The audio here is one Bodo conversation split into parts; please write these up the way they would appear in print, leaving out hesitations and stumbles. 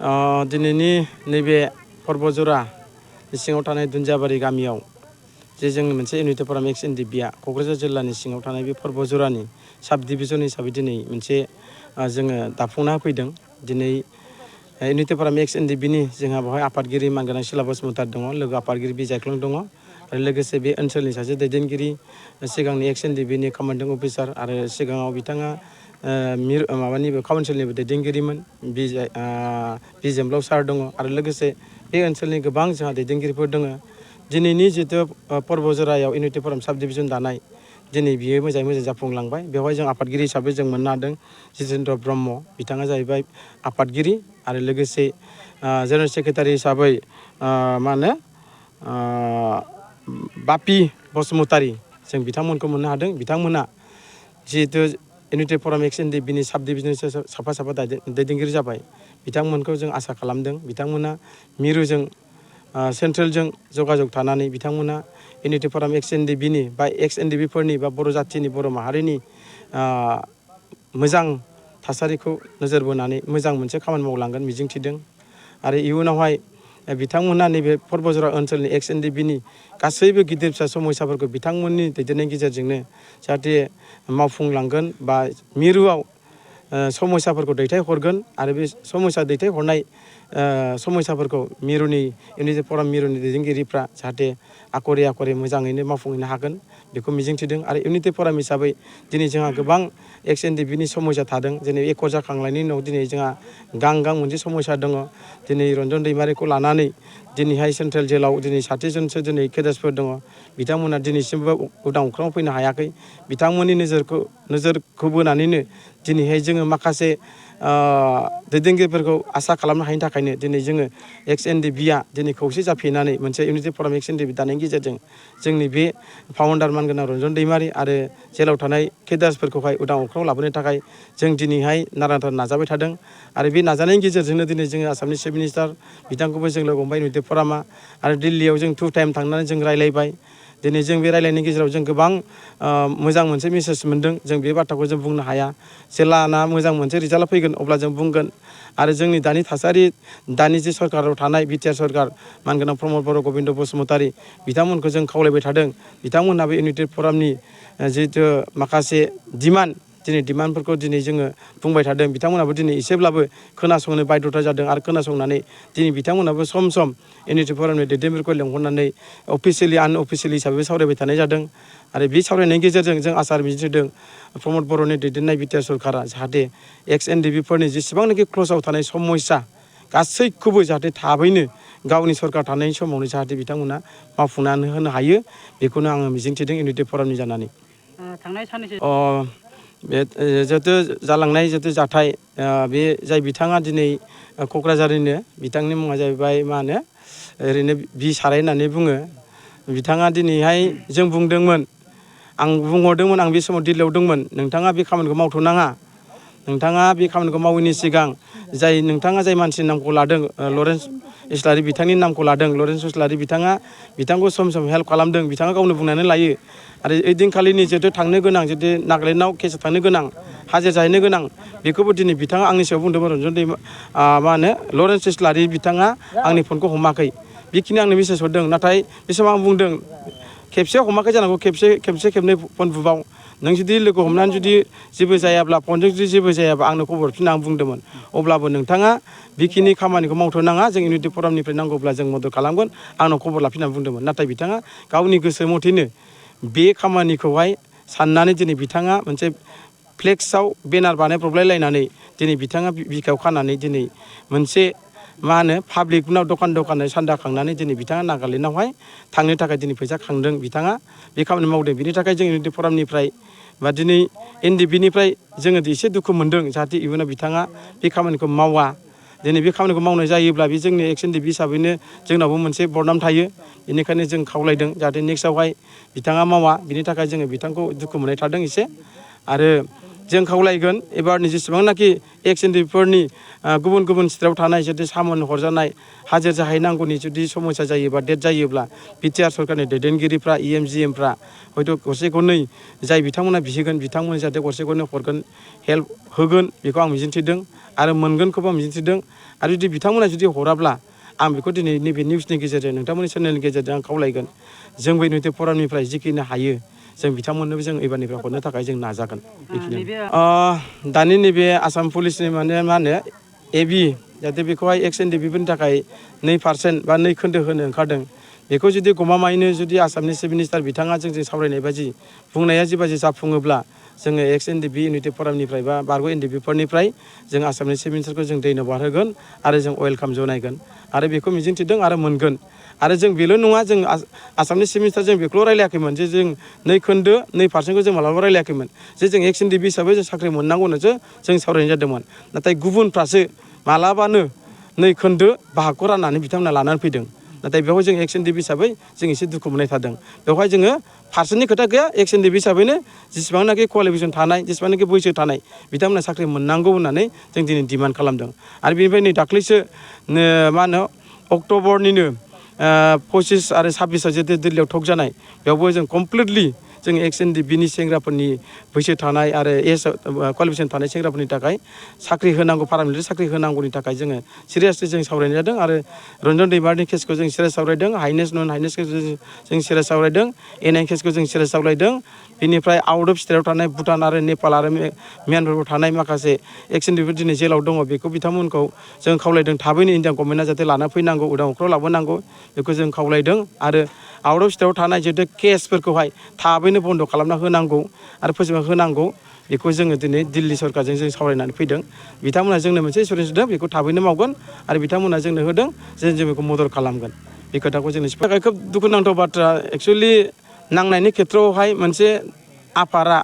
दिनैनि नैबे पर्बजरा सिङाव थानाय दुन्दियाबारि गामियाव जे जोंनि मोनसे इउनिटि फराम एक्स एनडिएफबिआ क'क्राझार जिल्लानि सिङाव थानाय बे पर्बजरानि साब डिभिजन हिसाबै दिनै मोनसे जोङो दाफुंना होफैदों। दिनै इउनिटि फराम एक्स एनडिएफबिनि जोंहा बेवहाय आफादगिरि मानगोनां सिला बसुमतारी दङ, लोगो आफादगिरि बिजायख्लं दङ आरो लोगोसे बे ओनसोलनि सासे दैदेनगिरि सिगांनि एक्स एनडिएफबिनि कमान्डिं अफिसार आरो सिगाङाव बिथाङा माबानिबो काउन्सिलनिबो दैदेनगिरिमोन बिजेमब्लाव सार दङ आरो लोगोसे बे ओनसोलनि गोबां जोंहा दैदेनगिरिफोर दङ। दिनैनि जितु पर्बजरायाव इउनिटि फराम साब डिभिजन दानाय दिनै बियो मोजाङै मोजां जाफुंलांबाय। बेवहाय जों आफादगिरि हिसाबै जों मोननो हादों जितेन्द्र ब्रह्म, बिथाङा जाहैबाय आफादगिरि आरो लोगोसे जेनेरेल सेक्रेटारि हिसाबै मा होनो बापि बसुमतारी जों बिथांमोनखौ मोननो हादों। बिथांमोना जिहेतु इउनिटि फराम एक्स एनडिएफबिनि साब डिभिजननि साफा साफा दैदेनगिरि जाबाय, बिथांमोनखौ जों आसा खालामदों बिथांमोना मिरुजों सेन्ट्रेलजों जगाजग थानानै बिथांमोना इउनिटि फराम एक्स एनडिएफबिनि बा एक्स एनडिएफबिफोरनि बा बर' जाथिनि बर' माहारिनि मोजां थासारिखौ नोजोर बोनानै मोजां मोनसे खामानि मावलांगोन मिजिंथिदों। आरो इयुनावहाय बिथांमोना नैबे पर्बजरा ओनसोलनि एक्स एनडिएफबिनि गासैबो गिदिर फिसा समस्याफोरखौ बिथांमोननि दैदेननायनि गेजेरजोंनो जाहाथे मावफुंलांगोन बा मिरुआव समस्याफोरखौ दैथायहरगोन आरो बे समस्या दैथायहरनाय समस्याफोरखौ मिरुनि इउनिटि फराम मिरुनि दैदेनगिरिफ्रा जाहाथे आखरे आखरे मोजाङैनो मावफुंहैनो हागोन बेखौ मिजिंथिदों। आरो इउनिटि फराम हिसाबै दिनै जोंहा गोबां एक्स एनडिएफबिनि समस्या थादों। दिनै एख' जाखांनायनि उनाव दिनै जोंहा गां मोनसे समस्या दङ। दिनै रन्जन दैमारिखौ लानानै दिनैहाय सेन्ट्रेल जेलाव दिनै 60 जनसो दिनै केडेट्सफोर दङ। बिथांमोना दिनैसिमबो उदां अख्राङाव फैनो हायाखै। बिथांमोननि नोजोरखौ बोनानैनो दिनैहाय जोङो माखासे दैदेनगिरिफोरखौ आसा खालामनो हायिनि थाखायनो दिनै जोङो एक्स एनडिएफबिआ दिनै खौसे जाफिननानै मोनसे इउनिटि फराम एक्स एनडिएफबि दानायनि गेजेरजों जोंनि बे फाउन्डार मानगोनां रन्जन दैमारि आरो जेलाव थानाय केडार्सफोरखौहाय उदां अख्राङाव लाबोनो थाखाय जों दिनैहाय नारानाथा नाजाबाय थादों। आरो बे नाजानायनि गेजेरजोंनो दिनै जोङो आसामनि चिफ मिनिस्टार बिथांखौबो जों लोगो हमबाय इउनिटि फरामा आरो दिल्लीयाव जों 2 टाइम थांनानै जों रायलायबाय। दिनै जों बे रायलायनायनि गेजेराव जों गोबां मोजां मोनसे मेसेज मोन्दों। जों बे बाथ्राखौ जों बुंनो हाया। जेलाना मोजां मोनसे रिजाल्टआ फैगोन अब्ला जों बुंगोन। आरो जोंनि दानि थासारि दानि जे सरकाराव थानाय बिटिआर सरकार मानगोनां प्रमद बर' गबिन्द बसुमतारी बिथांमोनखौ जों खावलायबाय थादों। बिथांमोनहाबो इउनिटि फरामनि जिहेतु माखासे दिनै डिमान्डफोरखौ दिनै जोङो बुंबाय थादों। बिथांमोनाबो दिनै एसेब्लाबो खोनासंनो बाध्यता जादों आरो खोनासंनानै दिनै बिथांमोनाबो सम सम इउनिटि फरामनि दैदेनगिरिफोरखौ लेंहरनानै अफिसियेलि आनअफिसियेलि हिसाबै सावरायबाय थानाय जादों। आरो बे सावरायनायनि गेजेरजों जों आसा मिजिंथिदों प्रमद बर'नि दैदेननाय बिटिआर सरकारा जाहाथे एक्स एनडिएफबिफोरनि जेसेबांनाखि क्ल'जआव थानाय समस्या गासैखौबो जाहाथे थाबैनो गावनि सरकार थानायनि समावनो जाहाथे बिथांमोना मावफुंनानै होनो हायो बेखौनो आङो मिजिंथिदों इउनिटि फरामनि जानानै। थांनाय साननैसो बे जिहेतु जालांनाय जिहेतु जाथाय बे जाय बिथाङा दिनै क'क्राझारनिनो बिथांनि मुङा जाहैबाय मा होनो ओरैनो बि साराय होननानै बुङो। बिथाङा दिनैहाय जों बुंदोंमोन, आं बुंहरदोंमोन, आं बे समाव दिल्लीयाव दंमोन, नोंथाङा बे खामानिखौ मावथ'नाङा। नोंथाङा बे खामानिखौ मावैनि सिगां नोंथाङा जाय मानसिनि नामखौ लादों लरेन्स इस्लारि बिथांनि नामखौ लादों। लरेन्स इस्लारि बिथांखौ सम सम हेल्प खालामदों। बिथाङा गावनो बुंनानै लायो। आरो ओइदिनखालिनि जिहेतु थांनो गोनां जितु नागालेण्डआव केसआव थांनो गोनां हाजिर जाहैनो गोनां बेखौबो दिनै बिथाङा आंनि सायाव बुंदोंमोन रन्जन मा होनो लरेन्स इस्लारि बिथाङा आंनि फनखौ हमाखै। बेखिनि आंनो मेसेज हरदों। नाथाय बे समाव आं बुंदों खेबसे हमाखै जानांगौ, खेबनै फन बुबाव। नों जुदि लोगो हमनानै जुदि जेबो जायाब्ला फनजों जुदि जेबो जायाबा आंनो खबर हरफिन आं बुंदोंमोन। अब्लाबो नोंथाङा बेखिनि खामानिखौ मावथ'नाङा, जों इउनिटि फरामनिफ्राय नांगौब्ला जों मदद खालामगोन, आंनाव खबर लाफिननानै बुंदोंमोन। नाथाय बिथाङा गावनि गोसो मथेनो बे खामानिखौहाय साननानै दिनै बिथाङा मोनसे फ्लेक्सआव बेनार बानायब्रबलायलायनानै दिनै बिथाङा बिखायाव खानानै दिनै मोनसे मा होनो पाब्लिकनाव दखान सान्दा खांनानै दिनै बिथाङा नागालेण्डआवहाय थांनो थाखाय दिनै फैसा खांदों। बिथाङा बे खामानि मावदों। बिनि थाखाय जों इउनिटि फरामनिफ्राय बा दिनै एनडिएफबिनिफ्राय जोङो एसे दुखु मोनदों जाहाथे इयुनाव बिथाङा बे खामानिखौ मावा। दिनै बे खामानिखौ मावनाय जायोब्ला बे जोंनि एक्स एनडिएफबि हिसाबैनो जोंनावबो मोनसे बदनाम थायो। बेनिखायनो जों खावलायदों जाहाथे नेक्स्टआवहाय बिथाङा मावा। बिनि थाखाय जोङो बिथांखौ दुखु मोननाय थादों एसे। आरो जों खावलायगोन एबारनि जेसेबांनाखि एक्स एनडिएफबीफोरनि गुबुन गुबुन स्टेटआव थानाय जुदि सामोन हरजानाय हाजिर जाहैनांगौनि जुदि समस्या जायोबा डेट जायोब्ला बिटिआर सरकारनि दैदेनगिरिफ्रा EMGMफ्रा हयथ' गरसे गरनै जाय बिथांमोना बिहैगोन बिथांमोन जाहाथे गरसे गरनै हरगोन हेल्प होगोन बेखौ आं मिजिंथिदों आरो मोनगोनखौबो आं मिजिंथिदों आरो जुदि बिथांमोना जुदि हराब्ला आं बेखौ दिनै नैबे निउसनि गेजेरजों नोंथांमोननि चेनेलनि गेजेरजों आं खावलायगोन जोंबो नैबे फरामनिफ्राय जिखिनि हायो जों बिथांमोननोबो जों एबारनिफ्राय हरनो थाखाय जों नाजागोन दानि नैबे आसाम पुलिसनि माने मा होनो AB जाहाथे बेखौहाय एक्स एनडिएफबीफोरनि थाखाय 2% बा 2 खोन्दो होनो ओंखारदों बेखौ जुदि गमामायैनो जुदि आसामनि चिफ मिनिस्टार बिथाङा जोंजों सावरायनाय बायदि बुंनाया जिबायदि जाफुङोब्ला जोङो एक्स एनडिएफबी इउनिटि फरामनिफ्राय बा बारग' एनडिएफबीफोरनिफ्राय जों आसामनि चिफ मिनिस्टारखौ जों धन्यबाद होगोन आरो जों वेलकाम जनायगोन आरो बेखौ मिजिंथिदों आरो मोनगोन आरो जों बेल' नङा जों आसामनि चिफ मिनिस्टार जों बेखौल' रायलायाखैमोन जे जों 2 खोन्दो 2%खौ जों मालाबा रायलायाखैमोन जे जों एक्स एनडिएफबी हिसाबै जों साख्रि मोननांगौनोसो जों सावरायनाय जादोंमोन नाथाय गुबुनफ्रासो मालाबानो 2 खोन्दो बाहागखौ राननानै बिथांमोना लानानै फैदों नाथाय बेवहाय जों एक्स एनडिएफबी हिसाबै जों एसे दुखु मोननाय थादों बेवहाय जोङो फारसेनि खोथा गैया एक्स एनडिएफबी हिसाबैनो जेसेबांनाखि क्वालिफिकेसन थानाय जेसेबांनाखि बैसो थानाय बिथांमोना साख्रि मोननांगौ होननानै जों दिनै डिमान्ड खालामदों आरो बेनिफ्राय नै दाख्लैसो मा होनो अक्ट'बरनिनो 25 आरो 26 जितु दिल्लीयाव टक जानाय बेयावबो जों कमप्लिटलि जों एक्स एनडिएफबीनि सेंग्राफोरनि बैसो थानाय आरो एज क्वालिफिकेसन थानाय सेंग्राफोरनि थाखाय साख्रि होनांगौ पारमानेन्ट साख्रि होनांगौनि थाखाय जोङो सिरियासलि जों सावरायनाय जादों आरो रन्जन दैमारिनि केसखौ जों सिरियास सावरायदों हाइनेस नन हाइनेस केसखौ जों सिरियास सावरायदों NI केसखौ जों सिरियास सावरायदों बेनिफ्राय आउट अफ स्टेटआव थानाय भुटान आरो नेपाल आरो म्यानमाराव थानाय माखासे एक्स एनडिएफबी दिनै जेलाव दङ बेखौ बिथांमोनखौ जों खावलायदों थाबैनो इन्डियान गभर्नमेन्टआ जाहाथे लाना फैनांगौ उदां अख्राव लाबोनांगौ बेखौ जों खावलायदों आरो आउट अफ स्टेटआव थानाय जितु केसफोरखौहाय थाबैनो बन्द' खालामना होनांगौ आरो फोजोबना होनांगौ बेखौ जोङो दिनै दिल्ली सरकारजों जों सावरायनानै फैदों बिथांमोना जोंनो मोनसे एसुरेन्स होदों बेखौ थाबैनो मावगोन आरो बिथांमोना जोंनो होदों जों बेखौ मदद खालामगोन बे खोथाखौ जोंनि थाखाय खोब दुखुनांथाव बाथ्रा एक्सुवेलि नांनायनि खेथ्रआवहाय मोनसे आफादा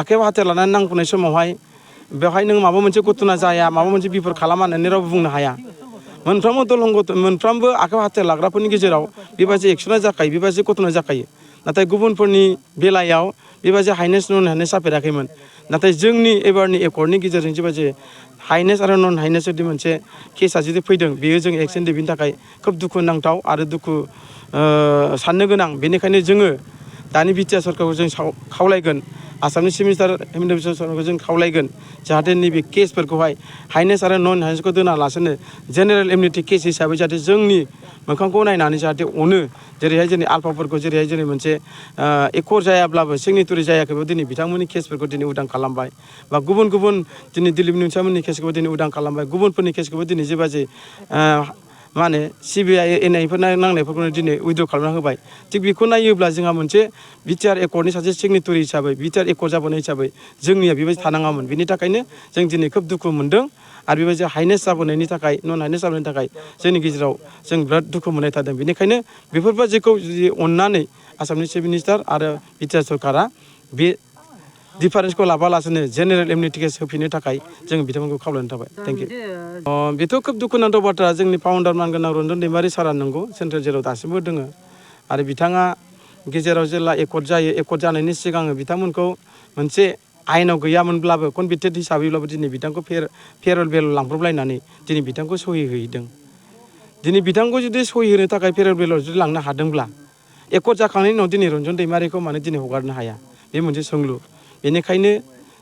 आखायाव हाथियार लानानै नांफुनाय समावहाय बेवहाय नों माबा मोनसे घटना जाया माबा मोनसे बिफद खालामा होननानै रावबो बुंनो हाया मोनफ्रोमबो आखायाव हाथियार लाग्राफोरनि गेजेराव बेबायदि एक्सना जाखायो बेबायदि घटना जाखायो नाथाय गुबुनफोरनि बेलायाव बेबायदि हाइनेस नन हाइनेस जाफेराखैमोन नाथाय जोंनि एबारनि एकर्डनि गेजेरजों जेबायदि हाइनेस आरो नन हाइनेस जुदि मोनसे केसा जुदि फैदों बेयो जों एक्स एनडिएफबीनि थाखाय खोब दुखुनांथाव आरो दुखु साननो गोनां बेनिखायनो जोङो दानि बिटिआर सरकारखौ जों खावलायगोन आसामनि चिफ मिनिस्टार हेमन्त बिश्व शर्माखौ जों खावलायगोन जाहाथे नैबे केसफोरखौहाय हाइनेस आरो नन हाइनेसखौ दोनालासेनो जेनेरेल इमिउनिटि केस हिसाबै जाहाथे जोंनि मोखांखौ नायनानै जाहाथे अनो जेरैहाय जोंनि आलफाफोरखौ जेरैहाय जोंनि मोनसे एकर जायाब्लाबो सिगनेटरि जायाखैबो दिनै बिथांमोननि केसफोरखौ दिनै उदां खालामबाय बा गुबुन गुबुन दिनै दिलीप निमसामोननि केसखौबो दिनै उदां खालामबाय गुबुनफोरनि केसखौबो दिनै जेबायदि मा होनो CBI NIफोर नांनायफोरखौनो दिनै उइद्र' खालामना होबाय थिग बेखौ नायोब्ला जोंहा मोनसे बिटिआर एकर्डनि सासे सिगनेटरि हिसाबै बिटिआर एकर्ड जाबोनाय हिसाबै जोंनिया बेबायदि थानाङामोन बेनि थाखायनो जों दिनै खोब दुखु मोनदों आरो बेबायदि हाइनेस जाबोनायनि थाखाय नन हाइनेस जाबोनायनि थाखाय जोंनि गेजेराव जों बिराद दुखु मोननाय थादों बेनिखायनो बेफोरबायदिखौ जुदि अननानै आसामनि चिफ मिनिस्टार आरो बिटिआर सरकारा बे डिफारेन्सखौ लाबालासिनो जेनेरेल इमिउनिटि केस होफिननो थाखाय जों बिथांमोनखौ खावलायनाय थाबाय थेंक इउ बेथ' खोब दुखुनांथाव बाथ्रा जोंनि फाउन्डार मानगोनां रन्जन दैमारि सारा नंगौ सेन्ट्रेल जेलाव दासिमबो दङ आरो बिथाङा गेजेराव जेला एकर्ड जायो एकर्ड जानायनि सिगां बिथांमोनखौ मोनसे आयेनाव गैयामोनब्लाबो कनभिक्टेड हिसाबैब्लाबो दिनै बिथांखौ फेरवेल बेल लांब्रबलायनानै दिनै बिथांखौ सहि हैदों दिनै बिथांखौ जुदि सहि होनो थाखाय फेरवेल बेलाव जुदि लांनो हादोंब्ला एकर्ड जाखांनायनि उनाव दिनै रन्जन दैमारिखौ मानो दिनै हगारनो हाया बे मोनसे सोंलु बेनिखायनो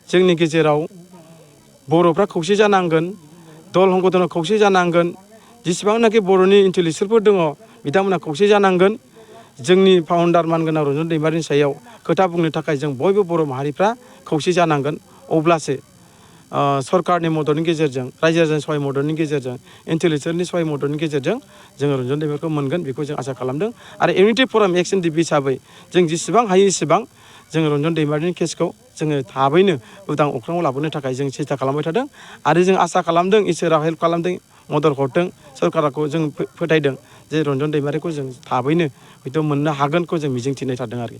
जोंनि गेजेराव बर'फ्रा खौसे जानांगोन दल हंगतना खौसे जानांगोन जेसेबांनाखि बर'नि इन्टेलेक्सुयेलफोर दङ बिथांमोना खौसे जानांगोन जोंनि फाउन्डार मानगोनां रन्जन दैमारिनि सायाव खोथा बुंनो थाखाय जों बयबो बर' माहारिफ्रा खौसे जानांगोन अब्लासो सरकारनि मददनि गेजेरजों रायजो राजानि सहाय मददनि गेजेरजों इन्टेलेक्सुयेलनि सहाय मददनि गेजेरजों जोङो रन्जन दैमारिखौ मोनगोन बेखौ जों आसा खालामदों आरो इउनिटि फराम एक्स एनडिएफबी हिसाबै जों जेसेबां हायो एसेबां जोङो रन्जन दैमारिनि केसखौ जोङो थाबैनो उदां अख्राङाव लाबोनो थाखाय जों सेस्था खालामबाय थादों आरो जों आसा खालामदों इसोरा हेल्प खालामदों मदद हरदों सरकारखौ जों फोथायदों जे रन्जन दैमारिखौ जों थाबैनो हयथ' मोननो हागोनखौ जों मिजिंथिनाय थादों आरोखि